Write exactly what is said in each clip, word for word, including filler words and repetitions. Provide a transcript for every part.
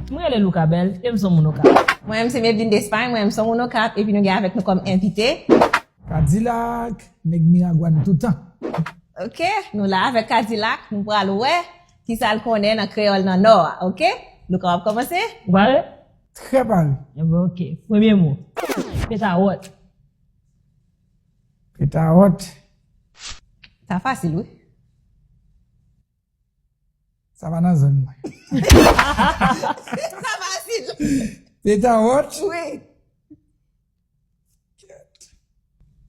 M rele Louka Bèl, e m se yon moun Okap. Mwen menm se Mevlin Despay, mwen menm se yon moun Okap, epi nou gen avèk nou kòm envite. Kadilak, nèg Miragwàn toutan. Ok, nou la avèk Kadilak, nou pral wè kisa l konnen nan kreyòl nan Nò a, ok? Louka, w ap kòmanse? Ou pare? Trè pare. Enben, ok. Premye mo. Petawòt. Petawòt. Sa fasil, wi. Sa pa nan zòn mwen. Sa fasil. Petawòt. Wi.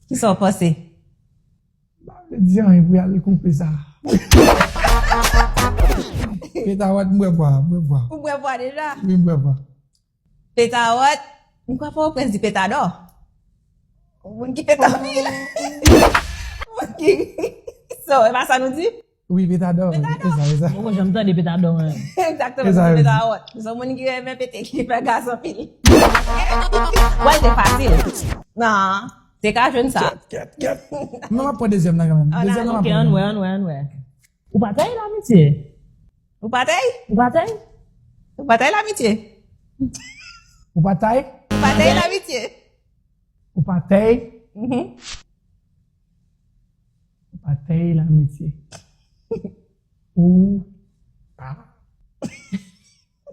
Kisa w panse? M pa vle di anyen pou y al koupe sa. Petawòt, m bwè bwa, m bwè bwa. Ou bwè bwa deja? Wi, m bwè bwa. Petawòt, m kwè Pòtoprens di petadò. Moun ki peta anpil. Moun ki... So, e pa sa nou di? Wi, petadò. Petadò. E sa, e sa. Mwen janm tande petadò, mwen. Egzakteman, se petawòt. Se yon moun ki renmen pete, ki fè gaz anpil. Wè, se fasil. Non, te ka jwenn sa. Kèt, kèt, kèt. Men m ap pran dezyèm nan kanmenm. Dezyèm nan, m ap pran. Ok, ann wè, ann wè, ann wè. Ou pa taye lamitye. Ou pa taye? Ou pa taye? Ou pa taye lamitye. Ou pa taye? Ou pa taye lamitye. Ou pa taye? Mhm. Ou pa taye lamitye. Ou pa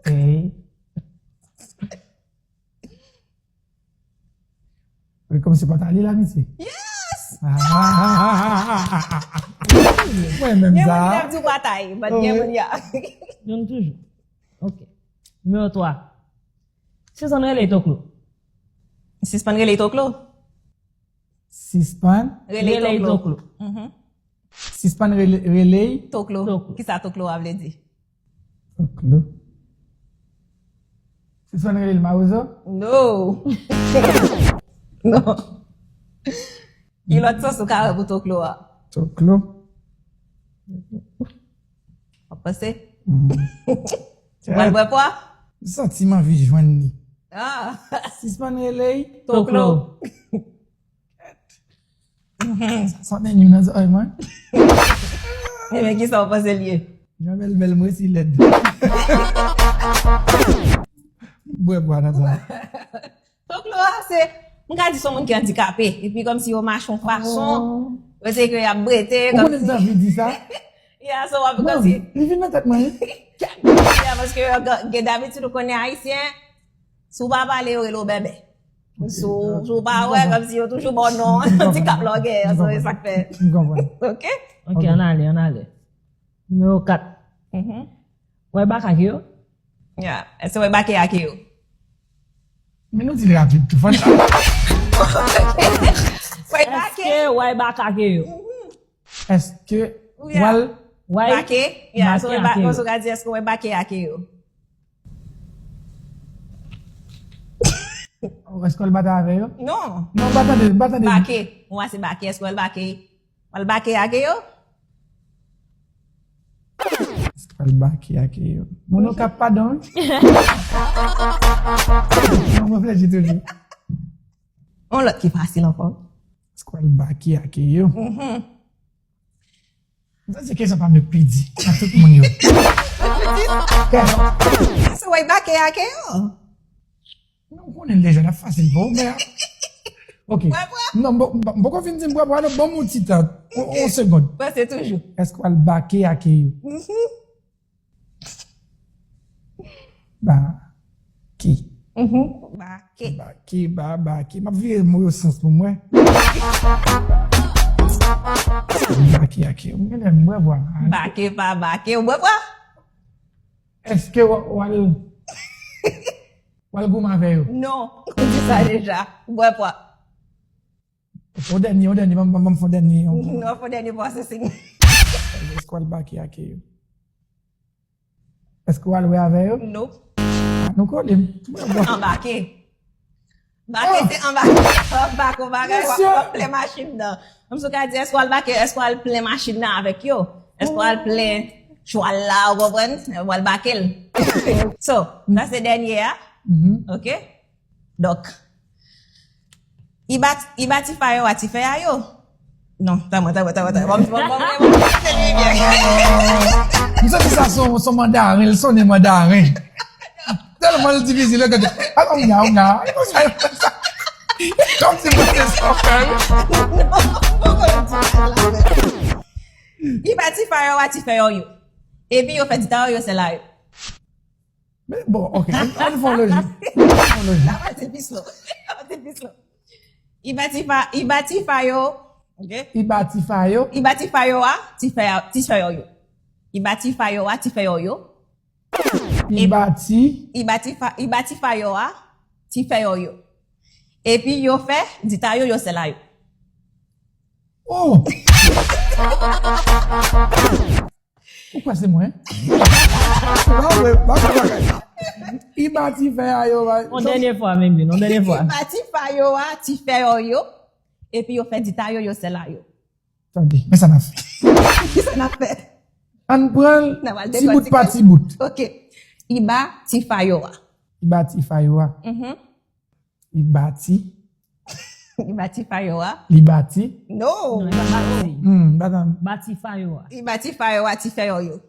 taye. Wi, kòmsi pa ta li la, mesye. Yes! Ah! Mwen menm sa. Gen moun ki ap di w pa tay, but gen moun ya. Youn toujou. Ok. Nimewo twa. Sispann rele toklo. Sispann rele toklo. Sispann rele toklo. Mhm. Sispann rele, rele. Toklo. Toklo. Kisa toklo a vle di? Toklo. Sispann rele l mawozo? No. No. Ki lòt sans ou ka wè pou toklo a? Toklo. W ap panse? Mhm. Ou pral bwè pwa? M santi m anvi jwenn li. Ah. Sispann rele l. Toklo. Sa sòt nan yon nan zòrèy mwen. Ebyen, kisa w panse l ye? Jan bèl bèl mwen si lèd. Bwè bwa nan sa. Toklo a, se, m ka di se yon moun ki andikape. Epi kòmsi yo mache yon fason, yo se ke y ap brete, kòmsi. Ou konnen m t anvi di sa? Ya, so w ap kòmsi. Li vin nan tèt mwen, wi. Ya, paske yo gen, gen dabitid ou konnen Ayisyen, si w pa pale, yo rele w bèbè. Si w, si w pa wè, kòmsi yo toujou ba w non andikap la w genyen an, so e sa k fè. M konprann. Ok? Ok, ann ale, ann ale. Nimewo kat. Mhm. Wè baka ki yo? Ya, èske wè bake ake yo? Men nou di l rapid tou, fò sa. Wè bake. Èske wè baka ke yo? Mhm. Èske w al bake? Ya, so wè ba-, so w ka di èske wè bake ake yo? Èske w al batay avè yo? Non. Non, m pa tande, m pa tande. Bake. Mwen se bake. Èske w al bake? W al bake ake yo? Èske w al bake ake yo? Moun Okap, padon, wi. Non, mwen reflechi toujou. Yon lòt ki fasil ankò. Èske w al bake ake yo? Mhm. M santi kesyon pa m yo k pi di nan tout moun yo. Èske w al bake ake yo? Non, ou konnen l deja, l ap fasil pou ou, men. Ok. Bwè bwa? Non, m poko fin di m bwè bwa, non, ban m yon ti tan. Yon, yon segond. Panse toujou. Èske w al bake ake yo? Mhm. Bake. Mhm. Bake. Bake, ba, bake. M ap vire mo yo sans pou mwen. Bake ake yo. M genlè m bwè bwa. Bake, pa bake. Ou bwè bwa? Èske w, w al, w al goumen avè yo? Non, ou di sa deja. Ou bwè bwa. Yon dènye, yon dènye, ban m, ban m, ban m fè yon dènye, yon. Non, fè yon dènye pou asesine. Èske w al bake ake yo? Èske w al wè avè yo? Nope. Ah, nou kole. Anbake. Bake se anbake. Anbake yon bagay, w ap, w ap plen machin nan. Kòmsi w ka di, èske w al bake, èske w al plen machin nan avèk yo? Èske w al plen chwal la, ou konprann? W al bake l. So, sa se dènye a. Mhm. Ok? Donk, i bat, i bati fire a ti fè a yo. Non, tanmen, tanmen, tanmen, tanmen. Bon, bon, bon, bon, bon, bon, bon, bon. M santi sa son, son mandaren, l sonnen mandaren. Tèlman l difisil, yo gade. Alò, nga, nga. Kòmsi mwen te sòfè. I ba ti fa yo a ti fè yo yo. Epi yo fè di ta yo, yo sèl a yo. Men bon, ok. Ann fè yon lojik. Ann fè yon lojik. Sa va te pi slow. Sa va te pi slow. I ba ti fa, i ba ti fa yo. Ok. I ba ti fa yo. I ba ti fa yo a ti fè, ti fè yo yo. I ba ti fa yo a ti fè yo yo. I ba ti. I ba ti fa, i ba ti fa yo a ti fè yo yo. Epi yo fè di ta yo, yo sèl a yo. Oh! Ou kwè se mwen? Non, men, pa fè bagay sa. I ba ti fè a yo, ba. Yon dènye fwa, menm, yon dènye fwa. I ba ti fa yo a ti fè yo yo. Epi yo fè di ta yo, yo sèl a yo. Tande, men sa n ap fè. Kisa n ap fè? Ann pran l ti bout pa ti bout. Ok. I ba ti fa yo a. I ba ti fa yo a. Mhm. Li bati. Li bati fa yo a. Li bati. No. Non, li pa bati. Hmm, bati. Bati fa yo a. Li bati fa yo a ti fè yo yo.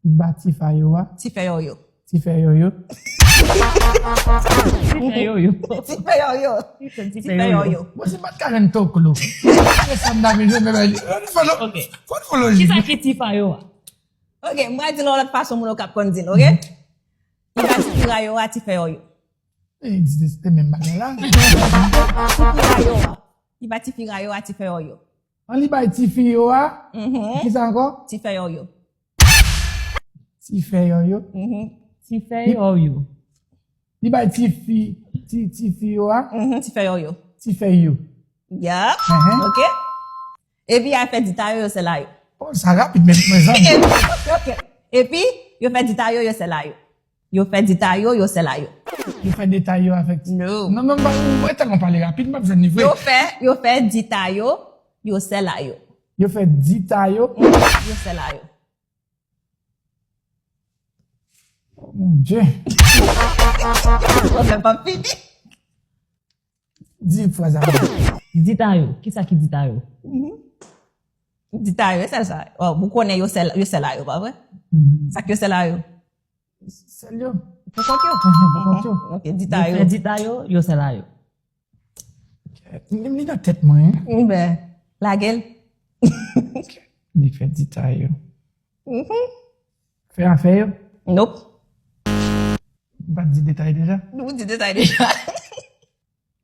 Li bati fa yo a. Ti fè yo yo. Ti fè yo yo. Ti fè yo yo. Ti fè yo yo. Ti fè yo yo. Bon, si m pa t ka jwenn toklo. Se sa m ta vin jwenn, men, men, fò nou, fò nou fè lojik. Kisa ki ti fa yo a? Ok, m pral di l yon lòt fason moun yo k ap konn di l, ok? Li bati fi rayo a ti fè yo yo. E egziste menm bagay la. Ti fi rayo a. Li ba ti fi rayo a ti fè yo yo. An li bay ti fi yo a. Mhm. Kisa ankò? Ti fè yo yo. Ti fè yo yo. Mhm. Ti fè yo yo. Li bay ti fi, ti, ti fi yo a. Mhm, ti fè yo yo. Ti fè yo. Yeah. Mhm. Ok. Epi y a fè di ta yo, yo sèl a yo. Oh, sa rapid men mezanmi. Ok. Epi yo fè di ta yo, yo sèl a yo. Yo fè di ta yo, yo sèl a yo. Yo fè di ta yo avèk. No. Non, non, mwen tèlman pale rapid, m p ap jwenn li vre. Yo fè, yo fè di ta yo, yo sèl a yo. Yo fè di ta yo. Yo sèl a yo. Oh, mon Dieu. Pwoblèm p ap fini. Di fraz la. Di ta yo. Kisa ki di ta yo? Di ta yo, e sèl sa. Ou konnen yo sèl, yo sèl a yo, pa vre? Mhm. Sa k yo sèl a yo? Sèl yo. Pou kont yo? Mhm, pou kont yo. Ok, di ta yo. Yo fè di ta yo, yo sèl a yo. Li, li nan tèt mwen, hein? Enben, lage l. Li fè di ta yo. Mhm. Fè afè yo? Nope. M pa t di detay deja? Nou di detay deja.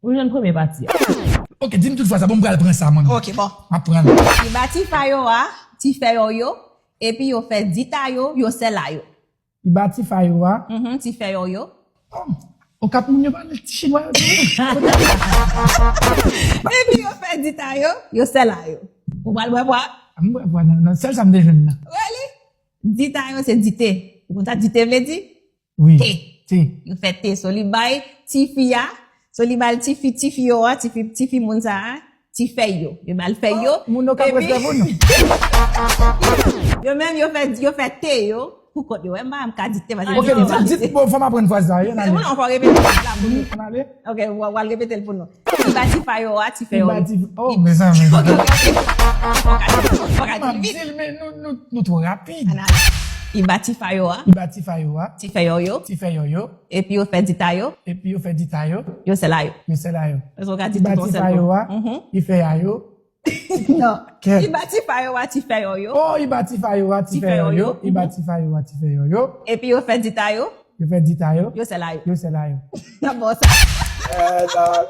Ou jwenn premye pati a. Ok, di m tout fraz la, bon, m pral pran sa, mwen. Ok, bon. M ap pran l. Li ba ti fa yo a, ti fè yo yo, epi yo fè di ta yo, yo sèl a yo. Li ba ti fa yo a. Mhm, ti fè yo yo. Oh, Okap moun yo pale ti chinwa yo tou. Epi yo fè di ta yo, yo sèl a yo. Ou pral bwè bwa? A, m bwè bwa nan, nan sèl sa m te jwenn nan. Really? Di ta yo se dite. Ou konn sa dite vle di? Wi, te. Te. Yo fè te. So li bay tifi a, so li bay tifi, tifi yo a, tifi, tifi moun sa a, ti fèy yo. Yo bay fèy yo. Oh, moun yo ka prèske pou nou. Yo menm yo fè, yo fè te yo pou kont yo. Wè, m pa menm ka di te, paske... Ok, di, di, bon, fò m aprann fraz sa, wi, ann ale. Moun an fò repete fraz la pou nou. Ann ale. Ok, w al repete l pou nou. Li ba ti fa yo a, ti fè yo yo. Li ba ti, oh, mezanmi. Ok, ok, ok. Fò ka di l vit. Fò ka di l vit. M ap di l, men nou, nou, nou twò rapid. Ann ale. Li ba ti fa yo a. Li ba ti fa yo a. Ti fè yo yo. Ti fè yo yo. Epi yo fè di ta yo. Epi yo fè di ta yo. Yo sèl a yo. Yo sèl a yo. Èske w ka di tout yon sèl mo? Li ba ti fa yo a. Mhm. Li fè a yo. Non. Li ba ti fa yo a, ti fè yo yo. Oh, li ba ti fa yo a, ti fè yo yo. Li ba ti fa yo a, ti fè yo yo. Epi yo fè di ta yo. Yo fè di ta yo. Yo sèl a yo. Yo sèl a yo. N ap ba w sa. Eh, non.